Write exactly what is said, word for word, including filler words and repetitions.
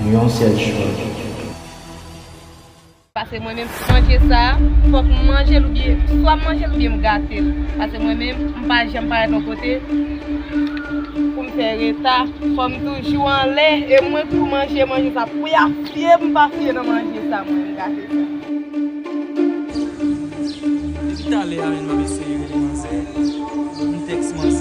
Yon sèl chwa. Paske mwen menm, manje sa, fòk m manje l oubyen, swa m manje l oubyen m gate l. Paske mwen menm, m pa janm parèt yon kote pou m fè reta. Fò m toujou anlè, e mwen k pou manje, manje sa. Pou y a fye m, pa fye nan manje sa, mwen, m gate sa. Depi talè a, menm m ap eseye rele manzè. M tèks manzè.